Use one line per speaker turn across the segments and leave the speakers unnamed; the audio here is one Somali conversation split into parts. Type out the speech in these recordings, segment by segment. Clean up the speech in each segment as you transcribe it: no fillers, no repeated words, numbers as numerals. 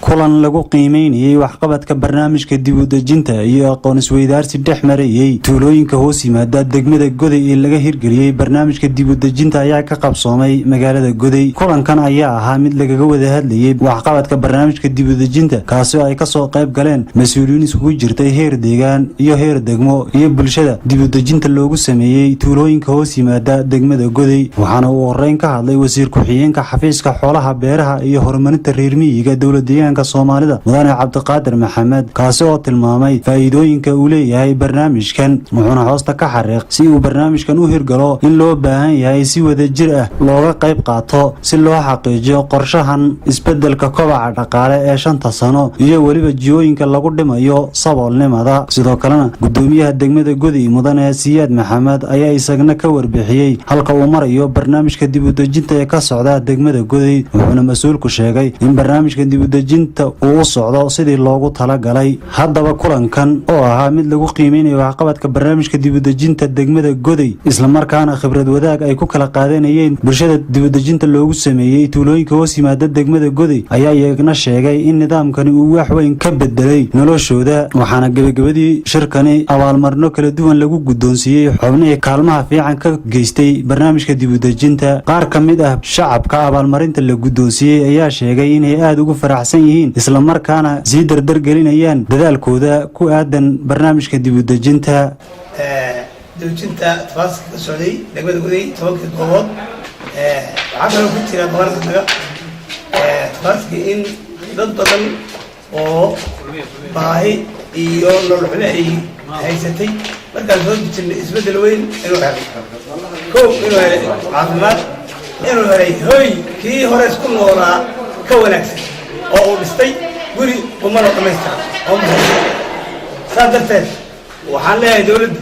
Kulan lagu qiimeynayey waxqabadka barnaamijka dib u dejinta iyo aqoon isweydaarsi dhex marayey tuulooyinka hoos yimaada degmada Goday ee laga hirgeliyey barnaamijka dib u dejinta ayaa ka qabsoomay magaalada Goday. Kulankan ayaa ahaa mid lagaga wada hadlayey waxqabadka barnaamijka dib u dejinta, kaasi oo ay kasoo qayb galeen mas-uuliyiin iskugu jirtay heer deegaan iyo heer degmo iyo bulshada dib u dejinta loogu sameeyey tuulooyinka hoos yimaada degmada Goday. Waxaana uu horeyn ka hadlay wasiir ku-xigeenka xafiiska xoolaha, beeraha iyo horumarinta reer miyiga Dowlad Deegaanka Soomaalida, Mudane Cabdiqaadir Maxamed, kaasi oo tilmaamay faa'iidooyinka uu leeyahay barnaamijkan. Wuxuuna hoosta ka xariiq si uu barnaamijkan u hirgalo in loo baahan yahay si wadajir ah looga qayb qaato, si loo xaqiijiyo qorshahan isbedelka kobaca dhaqaale ee 5-ta sano iyo weliba jiyooyinka lagu dhimayo saboolnimada. Sidoo kalena gudoomiyaha degmada Goday, Mudane Siyaad Maxamed, ayaa isagna ka warbixiyey halka uu marayo barnaamijka dib u dejinta ee ka socda degmada Goday. Wuxuuna mas-uulku sheegay in barnaamijka dib u dejinta uu u socdo sidii loogu talagalay. Haddaba kulankan oo ahaa mid lagu qiimeynayo waxqabadka barnaamijka dib u dejinta degmada Goday, islamarkaana khibrad wadaag ay ku kala qaadanayeen bulshada dib u dejinta loogu sameeyey tuulooyinka hoos yimaada degmada Goday, ayaa iyagna sheegay in nidaamkani uu wax weyn ka bedelay noloshooda. Waxaana gebagabadii shirkani abaalmarino kala duwan lagu guddoonsiiyey xubnihii kaalmaha fiican ka geystay barnaamijka dib u dejinta. Qaar ka mid ah shacabka abaalmarinta la guddoonsiiyey ayaa sheegay inay aada ugu faraxsan yihiin, islamarkaana sii dardargelinayaan dadaalkooda ku aadan barnaamijka dib u dejinta.
Dejinta tobaaska ka socday degmada Goday, 10-kii goobood, waxaa kaloo ku jira gobolka tobaaski in dad badan oo baahi iyo nolol xumo ay haysatay markaan soo dejinay isbeddel weyn inuu helay. Kow, inuu helay caafimaad, inuu helay hoy kii hore isku noolaa ka wanaagsan, oo uu dhistay guri qumano dhamaystiran oo muhiim. Saas darteed waxaan leeyahay dawladdu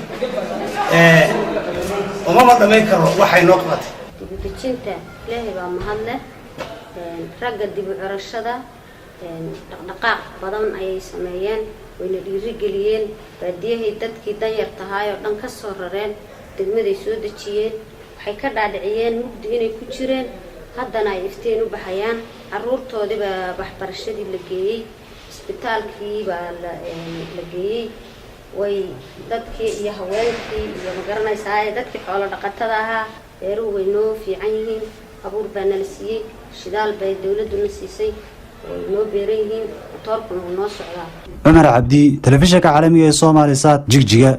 umama dhamayn karo waxay noo qabatay.
Dibudejinta Ilaahay baa mahad leh. Ragga dib u curashada dhaqdhaqaaq badan ayay sameeyeen, wayna dhiirigeliyeen. Baadiyahay dadkii danyar tahaay oo dhan ka soo rareen, degmaday soo dejiyeen. Waxay ka dhaadhiciyeen mugdi inay ku jireen, haddana ay iftiin u baxayaan. Caruurtoodiibaa waxbarashadii la geeyey, isbitaalkii baa la geeyey. Way dadkii iyo haweenkii iyo magaranaysaa dadkii xoolo dhaqatada ahaa, beeruhu way noo fiican yihiin. Abuur baa nala siiyey, shidaal bay dawladduna siisay, way noo beeran yihiin, matoorkuna wuu noo socdaa.
Cumar Cabdi, telefishinka caalamiga ee Soomaali Sat, Jigjiga.